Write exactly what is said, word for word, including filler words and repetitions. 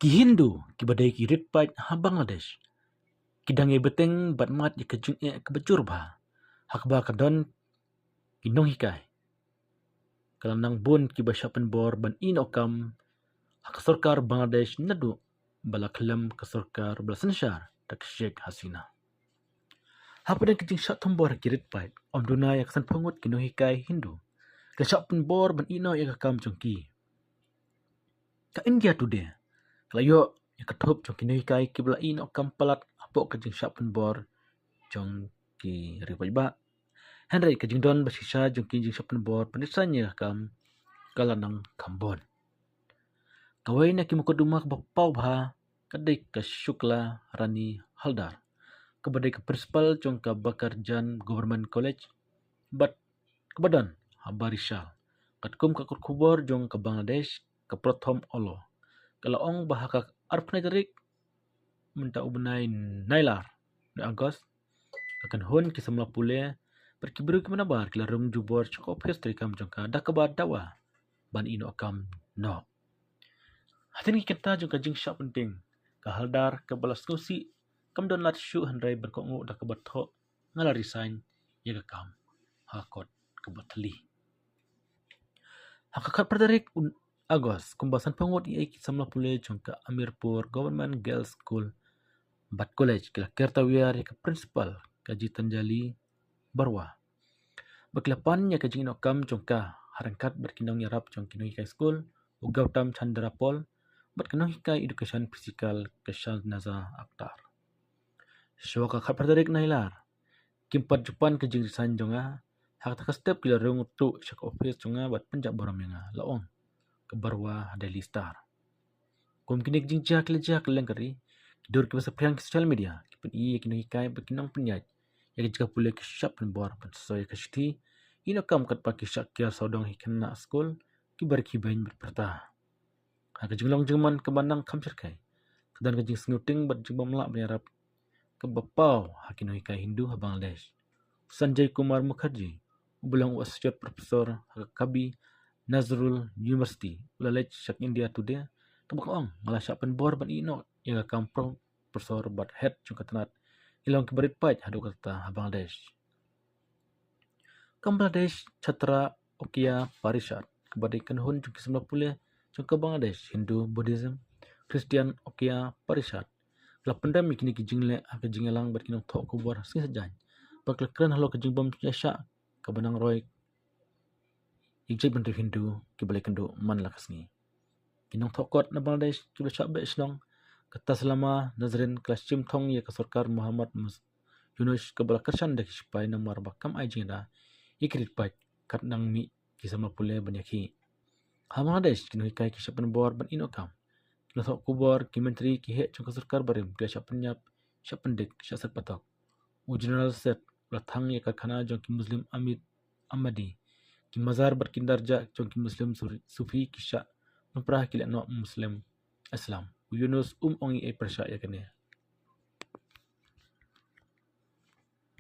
Ki Hindu kiba dei ki rit paid ha Bangladesh ki dang ïai bteng bad mad ïa ka jingeh kaba jur bha ha kaba ka don ki nonghikai. Ka la nang bun kiba shah pynbor ban ïeh noh kam ha ka sorkar Bangladesh naduh ba la khlem ka sorkar ba la synshar da ka Sheikh Hasina. Hapdeng ka jingshah thombor ha ki rit paid, ym duna ïa ka sanphew ngut ki nonghikai Hindu ki la shah pynbor ban ïeh noh ïa ka kam jong ki. Ka India Today ka la ïoh ïa ka thup jong ki nonghikai kiba la ïeh noh kam palat hapoh ka jingshah pynbor jong ki riewpaidbah. Hynrei ka jingdon ba shisha jong ki jingshah pynbor ban resign ïa ka kam ka la nang kham bun. Kawei na ki mukotduma kaba paw bha ka dei ka Shukla Rani Haldar, kaba dei ka principal jong ka Bakarjan Government College bad kaba don ha Barishal. Katkum ka kot khubor jong ka Bangladesh ka Pratham Alo, ka la ong ba ha ka arphew tarik mynta u bnai Nailar, August, ka kynhun ki samla pule bad ki briew kiba nabar ki la rung jubor sha ka ophis treikam jong ka da kaba dawa ban ïeh noh kam noh. Hadien ki kynta jong ka jingshah pynbteng, ka Haldar kaba la sngewsih kam don lad shuh hynrei ban kohnguh da kaba thoh, nga la resign ïa ka kam ha kot kaba thylli. Ha ka khatphra tarik August, kumba sanphew ngut ïa ki samla pule jong ka Hamirpur Government Girls School bad College ki la ker tawiar ïa ka principal, ka Gitanjali Barua, bad ki la pan ïa ka jingïeh noh kam jong ka ha ryngkat bad ki nongïarap jong ki nonghikai skul, u Gautam Chandra Paul, bad ka nonghikai education physical, ka Shahnazah Akhtar. Shuwa ka khatphra tarik Nailar, kim pat ju pan ka jingresign jong nga. Ha kata ka step ki la rung tuh sha ka ophis jong nga bad pynjah burom ïa nga, la ong ka Barua ha Daily Star. Kum kine ki jingjia ki la jia kylleng ka ri, ki dur kiba saphriang ki social media ki pyni ïa ki nonghikai bad ki nongpynïaid ïa ka jaka pule ki shah pynbor ban soi ïa ka shithi ïeh noh kam katba ki shah kiar sawdong ïa ki khynnah skul kiba rkhie beiñ bad pyrta. Ha ka jinglong jingman kaba nang kham shyrkhei, ka don ka jingsngewtieng bad jingbym lah ban ïarap kaba paw ha ki nonghikai Hindu ha Bangladesh. Sanjay Kumar Mukherjee, uba long u associate professor ha ka Kabi Nazrul University, u la leit sha ka India Today, kaba ka ong, nga la shah pynbor ban ïeh noh ïa ka kam pro-, professor bad head jong ka tnat ïalong kiba rit paid haduh katta ha Bangladesh. Ka Bangladesh Chhatra Oikya Parishad, kaba dei ka kynhun jong ki samla pule jong ka Bangladesh Hindu Buddhism Christian Oikya Parishad, ka la pynrem ïa kine ki jingleh ha ka jingïalang bad ki nongthoh khubor ha sngi Saitjaiñ, bad ka la kren halor ka jingbym ïaishah kaba nang roi ïa ki jaitbynriew Hindu kiba la ïakynduh man la ka sngi. Ki nongthoh kot na Bangladesh kiba la shah beh shnong, ka Taslima Nasreen, ka la shim thong ïa ka sorkar Muhammad Mus-, Yunus, kaba la kyrshan da ki shipai namar ba kam ai jingïada ïa ki rit paid kat nang mih ki samla pule ban ïakhih. Ha Bangladesh ki nonghikai ki shah pynbor ban ïeh noh kam. Ki nongthoh khubor, ki myntri, ki heh jong ka sorkar barim ki la shah pynïap, shah pyndik, shah set patok. U General Seth u la thang ïa ka karkhana jong ki Muslim Amit Ahmadi, ki mazar bad ki dargah jong ki Muslim Sufi, Sufi ki shah nongpra ki lehnoh Muslim Islam. U Yunus um ong ei ei pyrshah ïa kane.